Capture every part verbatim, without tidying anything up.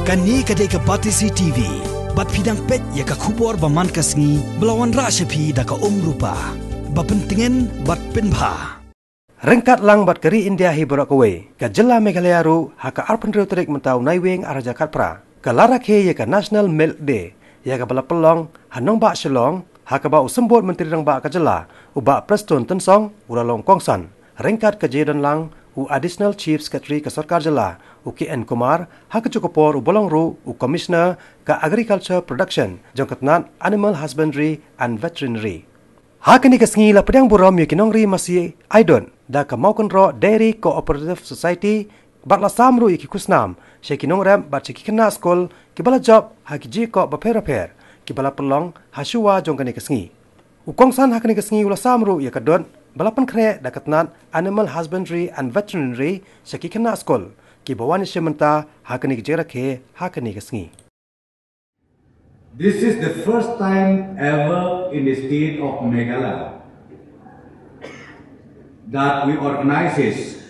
Kane ka dei ka Batesi T V. Bad phi dang peit ïa ka khubor ba man ka sngi ba la wanrah sha phi da ka Umrupa. Ba pyntngen bad pynbha. Ryngkat lang bad ka ri India hi baroh kawei, ka jylla Meghalaya ruh ha ka arphew hynriew tarik mynta u Naiwieng arhajar khatphra ka la rakhe ïa ka National Milk Day, ïa kaba la pynlong ha nongbah Shillong, ha kaba u Symbud Myntri Rangbah ka jylla, u Bah Prestone Tynsong, u la long kongsan. Ryngkat ka jingdon lang u Additional Chief Secretary ka Sorkar Jylla, u K N Kumar, ha kajuh ka por u ba long ruh u Commissioner ka Agriculture Production jong ka tnat Animal Husbandry and Veterinary. Ha kane ka sngi la pdiang burom ïa ki nongri masi aidud da ka Mawkynroh Dairy Cooperative Society, bad la sam ruh ïa ki khusnam sha ki nongrep bad sha ki khynnah skul kiba la jop ha ki jingïakop bapher bapher kiba la pynlong ha shuwa jong kane ka sngi. U kongsan ha kane ka sngi u la sam ruh ïa ka dud ba la pynkhreh da ka tnat Animal Husbandry and Veterinary sha ki khynnah skul kiba wan ïashim bynta ha kane ka jingrakhe ha kane ka sngi. This is the first time ever in the state of Meghalaya that we organize this,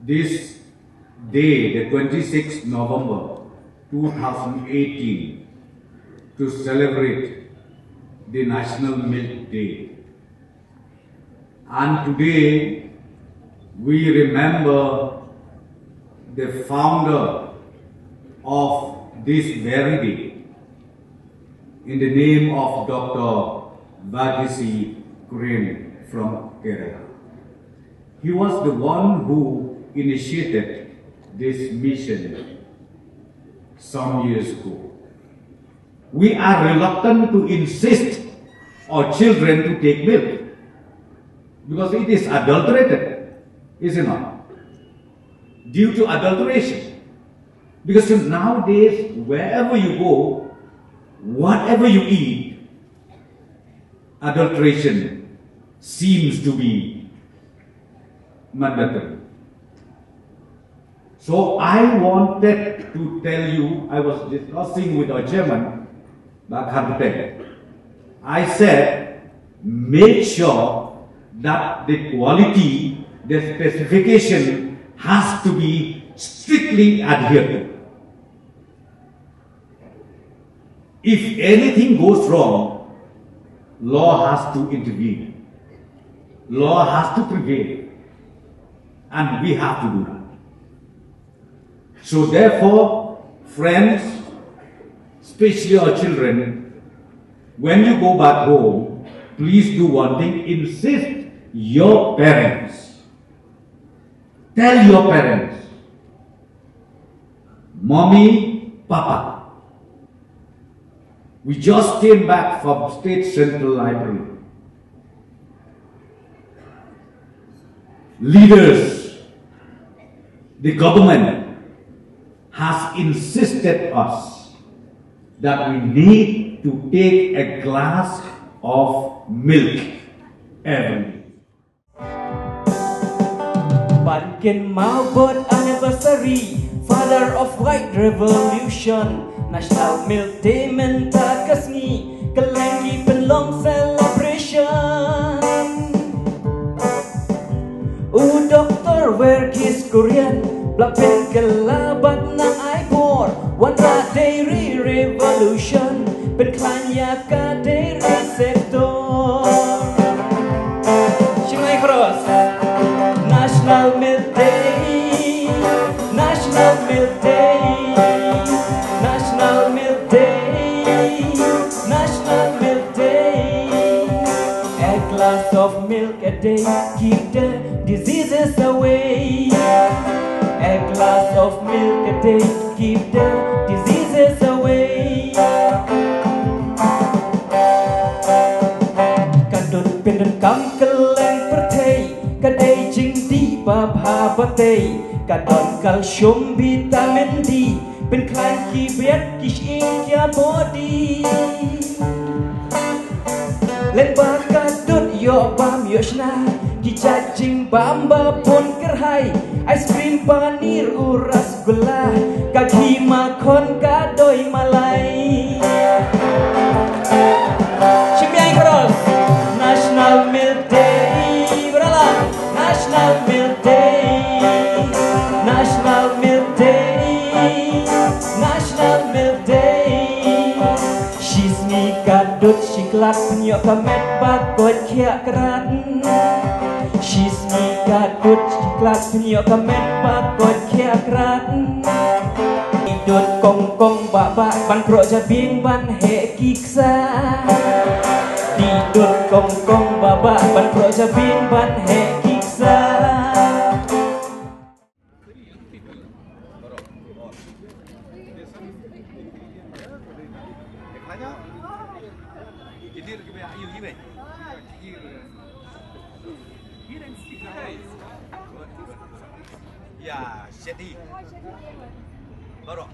this day, the twenty-sixth November two thousand eighteen, to celebrate the National Milk Day. And today, we remember the founder of this very day in the name of Doctor Batesi Kurian from Kerala. He was the one who initiated this mission some years ago. We are reluctant to insist on children to take milk because it is adulterated, is it not? Due to adulteration. Because nowadays, wherever you go, whatever you eat, adulteration seems to be mandatory. So I wanted to tell you, I was discussing with our chairman, Bah Kharpateng. I said, make sure that the quality, the specification has to be strictly adhered to. If anything goes wrong, law has to intervene. Law has to prevail. And we have to do that. So therefore, friends, especially our children, when you go back home, please do one thing, insist your parents. Tell your parents, "Mommy, Papa, we just came back from State Central Library. Leaders, the government has insisted us that we need to take a glass of milk every day." Ban kynmaw birth anniversary, father of white revolution, National Milk Day mynta ka sngi, kylleng ki pynlong celebration. U Doktor Verghese Kurian, ba la pynkylla bad nang ai bor, wanrah dairy revolution, pynkhlaiñ ïa ka dairy sector. Shim ai khros. National Milk Day, National Milk Day, National Milk Day, National Milk Day. A glass of milk a day keep the diseases away. A glass of milk a day keep the diseases away. Ka dud pyndonkam kylleng pyrthei, ka dei jingdih ba bha ba tei. Ka don calcium, vitamin D, pynkhlaiñ ki biat ki shyieng ki body. Lyngba ka dud ïoh bam ïoh shna ki jait jingbam ba bun kyrhai, ice cream, paneer, u rasgulla, ka ghee, makhon, ka doi malai. Shim ai khros. National Milk Day, bra la. National Milk Day, National Ka met ba koit khiah krat. Shi sngi ka dud shi klat pynïoh ka met ba koit khiah krat. Di dud kong kong ba ba ban proh jabieng ban heh ki ksa. Di dud kong kong ba ba ban proh jabieng ban heh ki ksa. Ya, shit. Baroh.